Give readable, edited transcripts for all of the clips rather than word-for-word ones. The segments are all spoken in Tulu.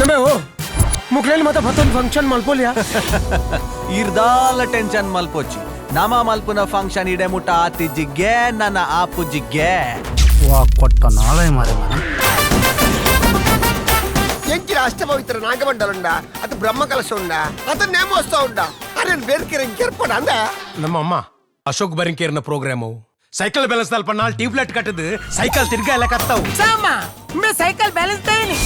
ನಮೆ ಓ ಮುಕ್ಲೇಲಿ ಮಾತ ಬತ್ತೊಂದು ಫಂಕ್ಷನ್ ಮಲ್ಪೋಲಿಯಾ. ಇರ್ದಾಲ ಟೆನ್ಷನ್ ಮಲ್ಪೊಚ್ಚಿ, ನಮ ಮಲ್ಪುನ ಫಂಕ್ಷನ್ ಇಡೆ ಮುಟ್ಟ ಆತಿಜ್ಜಿಗೆ ನನ್ನ ಆಪುಜಿಗೆ. ವಾ ಕೊಟ್ಟ ನಾಳೆ ಮಾರೆ. ಎಂಚಿನ ಅಷ್ಟಪವಿತ್ರ ನಾಗಮಂಡಲ ಉಂಡ, ಅದು ಬ್ರಹ್ಮ ಕಲಶ ಉಂಡ, ಅದು ನೇಮೋತ್ಸವ ಉಂಡ, ಅರೆ ಬೇರ್ಕೆರೆ ಕೆರ್ಪಡ ಅಂದ. ನಮ್ಮ ಅಮ್ಮ ಅಶೋಕ್ ಬರಿಂಕೇರ್ನ ಪ್ರೋಗ್ರಾಮು ಸೈಕಲ್ ಬ್ಯಾಲೆನ್ಸ್ ದಲ್ಪ ನಾಲ್ ಟ್ಯೂಬ್ಲೈಟ್ ಕಟ್ಟದು ಸೈಕಲ್ ತಿರ್ಗಾ ಎಲ್ಲ ಕತ್ತಾವು. ಸಾಮ ಮೇ ಸೈಕಲ್ ಬ್ಯಾಲೆನ್ಸ್ ತೇನಿ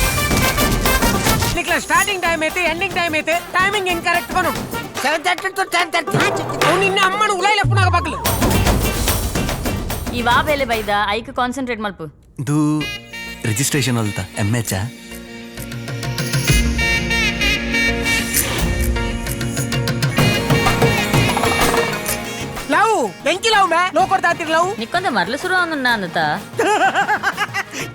ನಿಕ್ಲ ಸ್ಟಾರ್ಟಿಂಗ್ ಟೈಮ್ ಐತೆ, ಎಂಡಿಂಗ್ ಟೈಮ್ ಐತೆ, ಟೈಮಿಂಗ್ ಇನ್ಕರೆಕ್ಟ್ ಬನು. 7:30 ಟು 10:30. ಅವ್ನು ನಿನ್ನ ಅಮ್ಮನ ಉಲೈಲ ಪುನಾಗ ಬಗ್ಲು. ಈ ವಾ ಬೇಲೆ ಬೈದ ಐಕ್ ಕಾನ್ಸಂಟ್ರೇಟ್ ಮಲ್ಪು. ಇದು ರಿಜಿಸ್ಟ್ರೇಷನ್ ಅಲ್ತ ಎಮ್ ಎಚ್. ಲವ್ ಎಂಕಿ ಲವ್ ಮೇ ಲೋ ಕೊಡ್ತಾತಿರ್ ಲವ್. ನಿಕ್ಕೊಂದ ಮರ್ಲು ಶುರು ಅವನು ಅನ್ನುತ್ತ.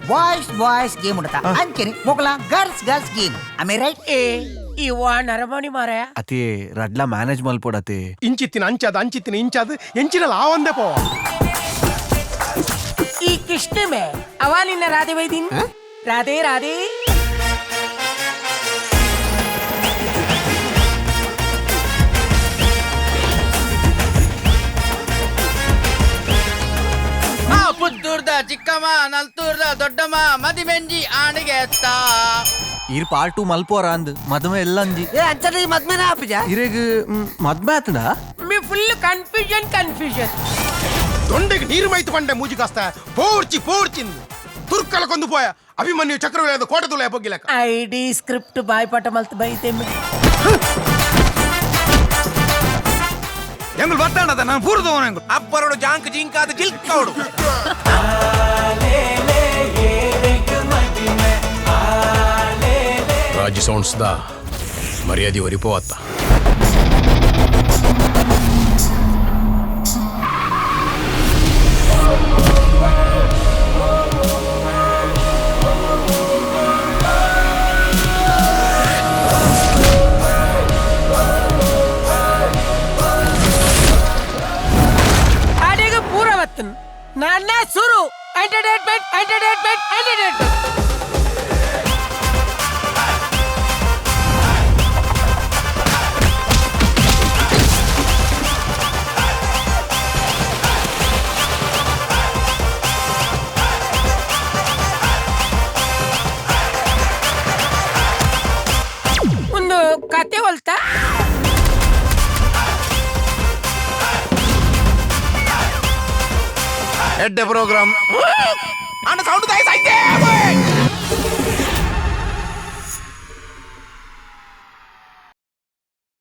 ಬಾಯ್ಸ್ ಬಾಯ್ಸ್ ಗೇಮ್ ಉಂಡತ ಅಂಚೆನೆ ಮೊಗಲ ಗರ್ಲ್ಸ್ ಗರ್ಲ್ಸ್ ಗೇಮ್ ಆಮೆ ರೈಟ್. ಏ ಇವ ನರಮಣಿ ಮಾರಾಯ. ಅತಿ ರಡ್ಲ ಮ್ಯಾನೇಜ್ ಮಲ್ಪೊಡತಿ. ಇಂಚಿತ್ತಿನ ಅಂಚಾದ ಅಂಚಿತ್ತಿನ ಇಂಚಾದ ಎಂಚಿನಲ್ಲ ಆ ಒಂದೇ ಪೋ. ಈ ಕೃಷ್ಣ ಮೇ ಅವ ನಿನ್ನ ರಾಧೆ ಬೈದಿನ್ ರಾಧೆ ರಾಧೆ. ಪುತ್ತೂರ್ದ ಚಿಕ್ಕಮ್ಮ ನಲ್ತೂರ್ದ ದೊಡ್ಡಮ್ಮ ಮದಿಮೆಂಜಿ ಆಣಿಗೆ ಎತ್ತ. ಈರ್ ಪಾರ್ಟ್ ಟು ಮಲ್ಪೋರ ಅಂದ್ ಮದ್ವೆ ಎಲ್ಲ ಅಂಜಿ. ಏ ಅಂಚನೆ ಈ ಮದ್ಮೆನ ಆಪಿಜ. ಇರೆಗ್ ಮದ್ವೆ ಆತನ. ಮೇ ಫುಲ್ ಕನ್ಫ್ಯೂಷನ್ ಕನ್ಫ್ಯೂಷನ್. ದೊಂಡೆಗೆ ನೀರು ಮೈತು ಪಂಡೆ ಮೂಜಿ ಕಾಸ್ತ ಪೋರ್ಚಿ ಪೋರ್ಚಿಂದು ತುರ್ಕಲ ಕೊಂದು ಪೋಯ ಅಭಿಮನ್ಯು ಚಕ್ರವ್ಯೂಹದ ಕೋಟದುಲಯ ಬೊಗ್ಗಿಲಕ. ಐಡಿ ಸ್ಕ್ರಿಪ್ಟ್ ಬಾಯ್ ಪಾಠ ಮಲ್ತ್ ಬೈತೆ. ಎಂಗುಲ್ ಬರ್ತಾಣದ ನಾನು ಪೂರ್ದವನು ಎಂಗುಲ್ ಅಪ್ಪರೋಡು ಜಾಂಕ್ ಜಿಂಕಾದ ಜಿಲ್ಕೌಡು. ರಾಜ್ ಸೌಂಡ್ಸ್ the ಮರ್ಯಾದೆ ಒರಿಪೋವತ್ತ. ಅಡಿಗೆ ಪೂರ ಬತ್ತನ್ ನನ್ನ ಸುರು ಎಂಟರ್ಟೈನ್ಮೆಂಟ್ ಎಂಟರ್ಟೈನ್ಮೆಂಟ್ ಎಂಟರ್ಟೈನ್ಮೆಂಟ್. ಒಂದು ಕತೆ ಹೊಲ್ತಾ. ಎಡ್ಡೆ ಪ್ರೋಗ್ರಾಮ್ ಅಣ್ಣ ಸೌಂಡ್ ತಾಯಿ ಸಾಯ್ತೆ.